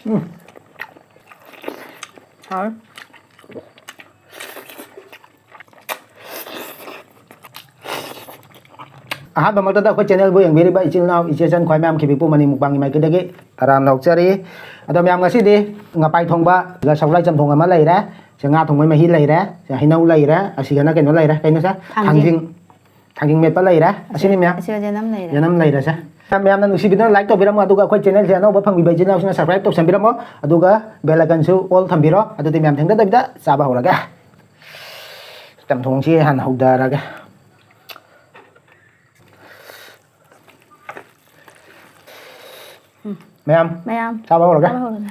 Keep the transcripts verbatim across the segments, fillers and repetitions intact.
ꯎꯝ꯫ ꯍꯥꯎꯋꯦ꯫ ꯑꯍꯥꯟꯕꯃꯛꯇꯗ ꯑꯩꯈꯣꯏ ꯆꯦꯅꯦꯜꯕꯨ ꯌꯦꯡꯕꯤꯔꯤꯕ ꯏꯆꯤꯜ ꯏꯅꯥꯎ, ꯏꯆꯦ ꯏꯆꯟ ꯈ꯭ꯋꯥꯏ ꯃꯌꯥꯝ ꯈꯤꯕꯤꯄꯨ ꯃꯅꯤ ꯃꯨꯛꯕꯥꯡꯒꯤ ꯃꯥꯏꯀꯩꯗꯒꯤ ꯇꯔꯥꯝꯅ ꯑꯣꯛꯆꯔꯤ꯫ ꯑꯗꯣ ꯃꯌꯥꯝ, ꯉꯁꯤꯗꯤ ꯉꯄꯥꯏ ꯊꯣꯡꯕ, ꯁꯒꯣꯜꯍꯋꯥꯏ ꯆꯝꯊꯣꯡ ꯑꯃ ꯂꯩꯔꯦ, ꯁꯦ ꯉꯥ ꯊꯣꯡꯕꯩ ꯃꯍꯤ ꯂꯩꯔꯦ, ꯁꯦ ꯍꯩꯅꯧ ꯂꯩꯔꯦ, ꯑꯁꯤꯒꯅ ꯀꯩꯅꯣ ꯂꯩꯔꯦ, ꯀꯩꯅꯣ ꯁꯦ? ꯊꯥꯡꯖꯤꯡ꯫ ꯊꯥꯡꯖꯤꯡ꯫ ꯊꯥꯡꯖꯤꯡ ꯃꯦꯠꯄ ꯂꯩꯔꯦ꯫ ꯑꯁꯤꯅꯤ ꯃꯌꯥꯝ꯫ ꯑꯁꯤꯒ ꯌꯦꯅꯝ ꯂꯩꯔꯦ꯫ ꯌꯦꯅꯝ ꯂꯩꯔꯦ ꯁꯦ꯫ ꯃꯌꯥꯝꯅ ꯅꯨꯡꯁꯤꯕꯤꯗꯨꯅ like ꯇꯧꯕꯤꯔꯝꯃꯣ, ꯑꯗꯨꯒ ꯑꯩꯈꯣꯏ ꯆꯦꯅꯦꯜꯁꯦ ꯑꯅꯧꯕ ꯐꯪꯕꯤꯕ ꯏꯆꯤꯜ ꯏꯅꯥꯎꯁꯤꯡꯅ subscribe ꯇꯧꯁꯟꯕꯤꯔꯝꯃꯣ, ꯑꯗꯨꯒ bell iconꯁꯨ all ꯊꯝꯕꯤꯔꯣ꯫ ꯑꯗꯨꯗꯤ ꯃꯌꯥꯝ ꯊꯦꯡꯊꯗꯕꯤꯗ ꯆꯥꯕ ꯍꯧꯔꯒꯦ꯫ ꯆꯝꯊꯣꯡꯁꯤ ꯍꯥꯟꯅ ꯍꯧꯗꯔꯒꯦ꯫ ꯎꯝ꯫ ꯃꯌꯥꯝ ꯃꯌꯥꯝ ꯆꯥꯕ ꯍꯧꯔꯒꯦ꯫ ꯆꯥꯕ ꯍꯧꯔꯒꯦ꯫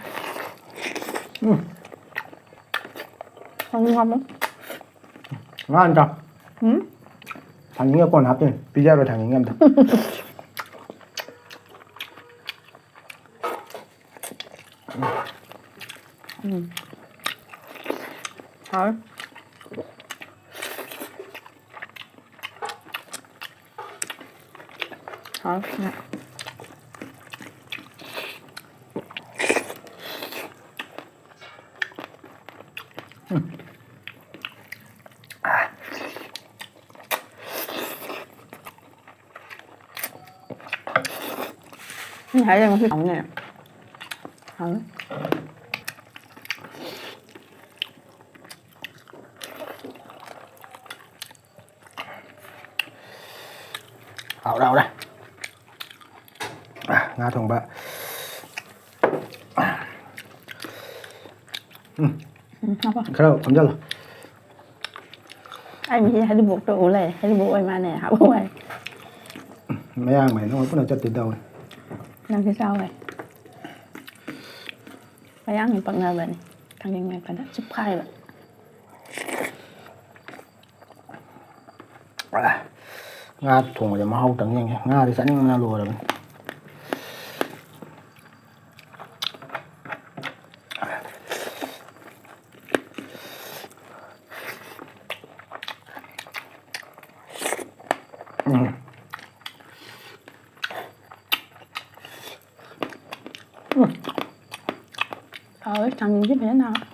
ꯎꯝ꯫ ꯍꯥꯎꯅꯤ, ꯍꯥꯎꯅꯤ꯫ ꯉꯥ ꯑꯝꯇ꯫ ꯎꯝ꯫ ꯊꯥꯡꯖꯤꯡꯒ ꯀꯣꯟꯅ ꯍꯥꯞꯇꯣꯏꯅꯤ꯫ ꯄꯤꯖꯔꯣꯏ ꯊꯥꯡꯖꯤꯡꯒ ꯑꯝꯇ꯫ ꯎꯝ꯫ ꯍꯥꯎꯋꯦ꯫ ꯍꯥꯎꯋꯦ꯫ ꯑꯩꯅ ꯍꯥꯏꯔꯤꯁꯦ ꯉꯁꯤ ꯍꯥꯎꯅꯦ꯫ ꯍꯥꯎꯅꯤ꯫ ꯍꯥꯎꯔꯦ, ꯍꯥꯎꯔꯦ꯫ ꯉꯥ ꯊꯣꯡꯕ꯫ ꯎꯝ꯫ ꯎꯝ, ꯍꯥꯞꯄꯣ꯫ ꯈꯔ ꯐꯝꯖꯜꯂꯣ꯫ ꯑꯩ ꯃꯤꯁꯦ ꯍꯩꯔꯤꯕꯣꯛꯇ ꯎ ꯂꯩꯔꯦ꯫ ꯍꯩꯔꯤꯕꯣꯛ ꯑꯣꯏ ꯃꯥꯅꯦ ꯍꯥꯞꯄ ꯋꯥꯏ꯫ ꯃꯌꯥꯡ ꯃꯌꯥꯝ ꯄꯨꯟꯅ ꯆꯠꯇꯣꯏ ꯇꯧꯋꯦ꯫ ꯅꯪꯁꯦ ꯆꯥꯎꯋꯦ꯫ ꯃꯌꯥꯡꯅ ꯄꯛꯅꯕꯅꯦ꯫ ꯊꯥꯡꯖꯤꯡ ꯃꯦꯠꯄꯗ ꯆꯨꯞꯈꯥꯏꯕ꯫ ꯑ, ꯉꯥ ꯊꯣꯡꯕꯁꯦ ꯃꯍꯥꯎ ꯇꯪ ꯌꯦꯡꯒꯦ꯫ ꯉꯥꯗꯤ ꯆꯥꯅꯤꯡꯕꯅ ꯂꯣꯏꯔꯕꯅꯤ꯫ ꯎꯝ꯫ ꯎꯝ꯫ ꯍꯥꯎꯋꯦ, ꯊꯥꯡꯖꯤꯡꯁꯦ ꯐꯖꯅ ꯍꯥꯎꯋꯦ꯫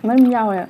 ꯃꯔꯨꯝ ꯌꯥꯎꯋꯦ꯫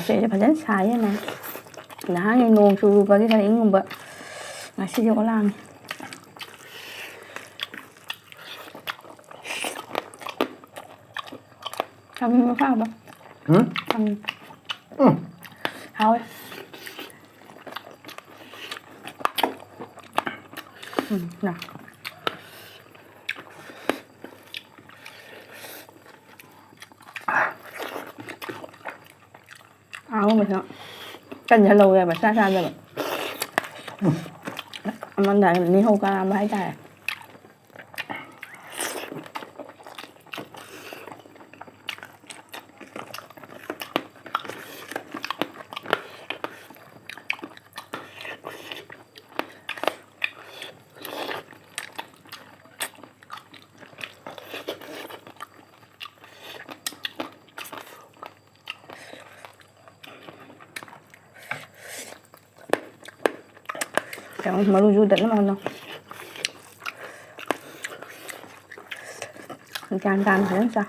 ꯁꯤꯁꯦ ꯐꯖꯅ ꯁꯥꯏꯌꯦ ꯃꯌꯥꯝ꯫ ꯅꯍꯥꯟꯒꯤ ꯅꯣꯡ ꯆꯨꯔꯨꯕꯒꯤ ꯈꯔ ꯏꯪꯉꯨꯕ, ꯉꯁꯤꯗꯤ ꯑꯣꯂꯥꯡꯉꯤ꯫ ꯊꯥꯡꯖꯤꯡ ꯃꯈꯥꯗꯣ꯫ ꯎꯝ? ꯊꯥꯡꯖꯤꯡ꯫ ꯎꯝ꯫ ꯍꯥꯎꯋꯦ꯫ ꯎꯝ, ꯅ꯫ ꯑꯍꯥꯎꯕꯁꯨ ꯀꯟꯖꯜꯍꯧꯋꯦꯕ, ꯆꯥ ꯆꯥꯗꯕ꯫ ꯎꯝ꯫ ꯑꯃꯗ ꯅꯤꯍꯧ ꯀꯥꯔꯝꯕ ꯍꯥꯏꯇꯥꯔꯦ꯫ ꯀꯩꯅꯣ, ꯃꯔꯨꯁꯨ ꯗꯛꯅ ꯍꯣꯠꯅꯧ꯫ ꯒ꯭ꯌꯥꯟ ꯇꯥꯅ ꯐꯖꯅ ꯆꯥꯎ꯫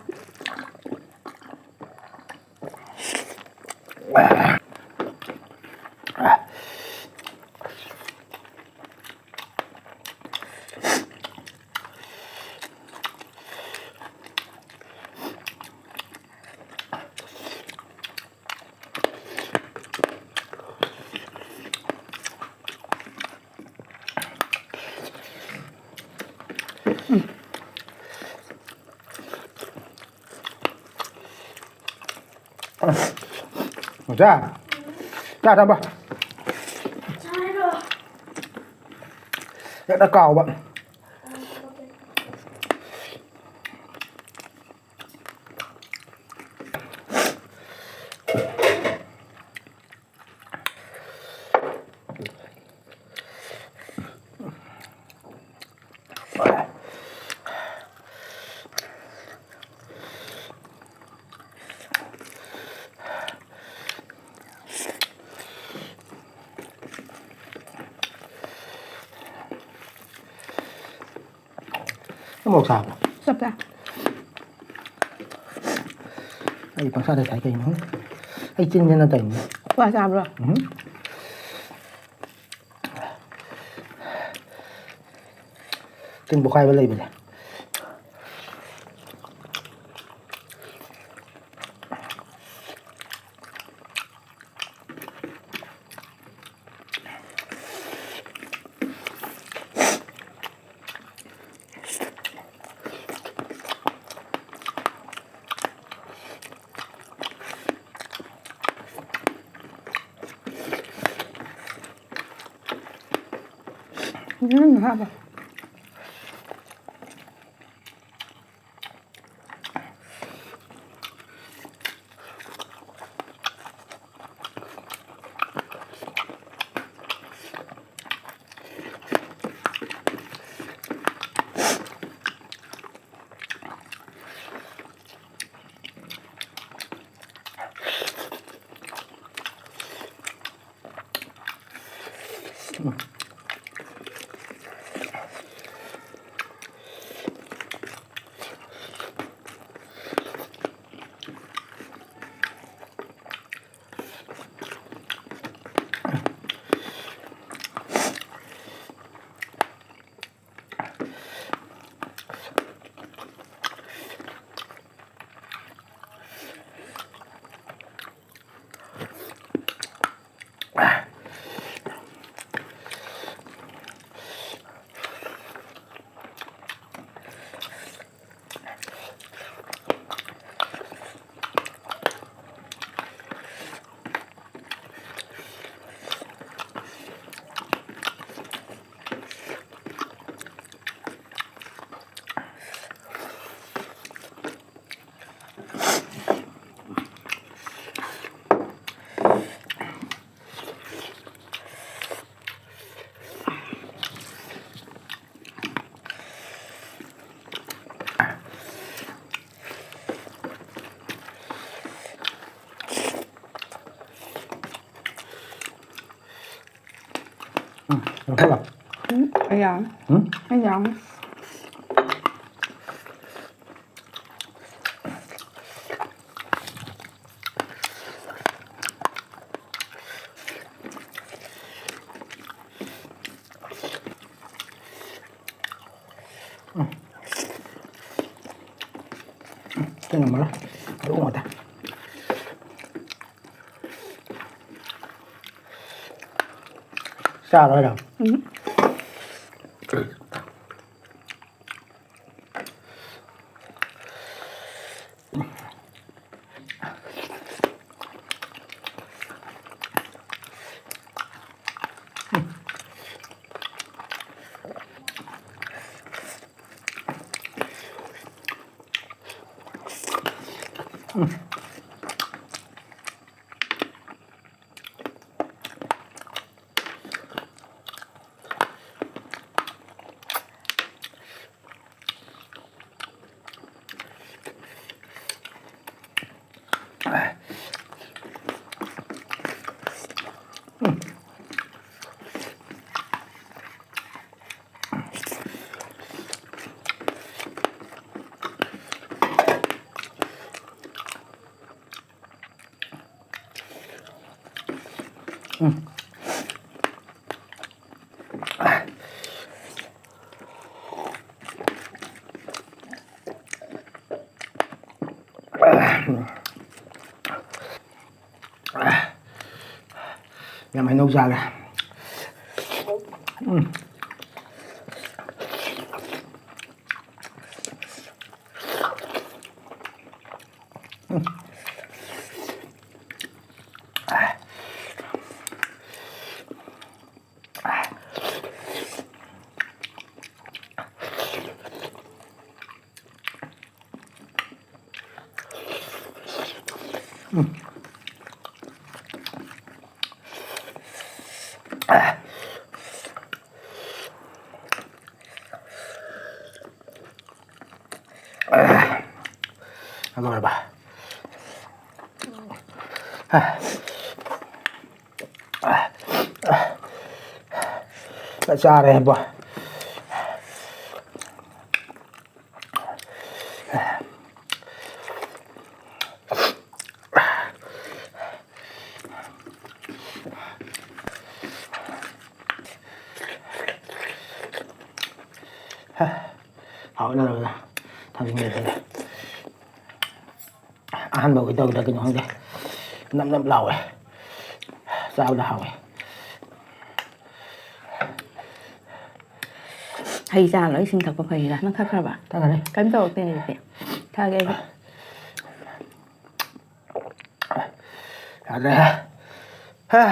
ꯃꯆꯥ, ꯆꯥ ꯊꯝꯕ꯫ ꯍꯦꯛꯇ ꯀꯥꯎꯕ꯫ ꯃꯣꯔꯣꯛ ꯁꯥꯕ꯭ꯔꯥ? ꯆꯞ ꯆꯥ꯫ ꯑꯩ ꯄꯪꯁꯥꯗ ꯁꯥꯏ ꯀꯩꯅꯣ ꯈꯪꯗꯦ꯫ ꯑꯩ ꯆꯤꯟꯁꯤꯅ ꯇꯧꯔꯤꯅꯤ꯫ ꯀ꯭ꯋꯥ ꯆꯥꯕ꯭ꯔꯣ? ꯎꯝ꯫ ꯇꯤꯟ ꯄꯣꯈꯥꯏꯕ ꯂꯩꯕꯅꯦ꯫ ꯎꯝ, ꯍꯥꯎꯋꯦ꯫ ꯎꯝ, ꯌꯥꯝ ꯍꯥꯎꯕ꯭ꯔꯥ? ꯎꯝ, ꯑꯩ ꯌꯥꯝ꯫ ꯎꯝ? ꯑꯩ ꯌꯥꯝ꯫ ꯁꯤ ꯉꯝꯃꯔꯣꯏ꯫ ꯃꯔꯨ ꯉꯥꯛꯇ꯫ ꯆꯥꯔꯣꯏꯔꯣ? ꯎꯝ꯫ ꯌꯥꯝ ꯍꯩꯅꯧ ꯆꯥꯒꯦ꯫ ꯎꯝ꯫ ꯂꯣꯏꯔꯕ? ꯆꯥꯔꯦ ꯏꯕꯣ꯫ ꯍꯥꯎꯅ ꯊꯥꯡꯖꯤꯡ ꯂꯩꯔꯦ꯫ ꯑꯍꯥꯟꯕ ꯑꯣꯏꯗꯧꯔꯤꯔꯥ ꯀꯩꯅꯣ ꯈꯪꯗꯦ, ꯅꯞ ꯅꯞ ꯂꯥꯎꯋꯦ, ꯆꯥꯕꯗ ꯍꯥꯎꯋꯦ꯫ ꯍꯩ ꯆꯥ ꯂꯣꯏ ꯏꯁꯤꯡ ꯊꯛꯄ ꯐꯩꯗ꯫ ꯅꯪ ꯊꯛꯈ꯭ꯔꯕ? ꯊꯛꯈ꯭ꯔꯦ꯫ ꯀꯩꯝ ꯇꯧꯔꯛꯇꯦꯅꯦ ꯑꯗꯨꯗꯤ꯫ ꯊꯛꯑꯒꯦ ꯑꯩꯁꯨ꯫ ꯌꯥꯗ꯭ꯔꯦ꯫ ꯍꯥ꯫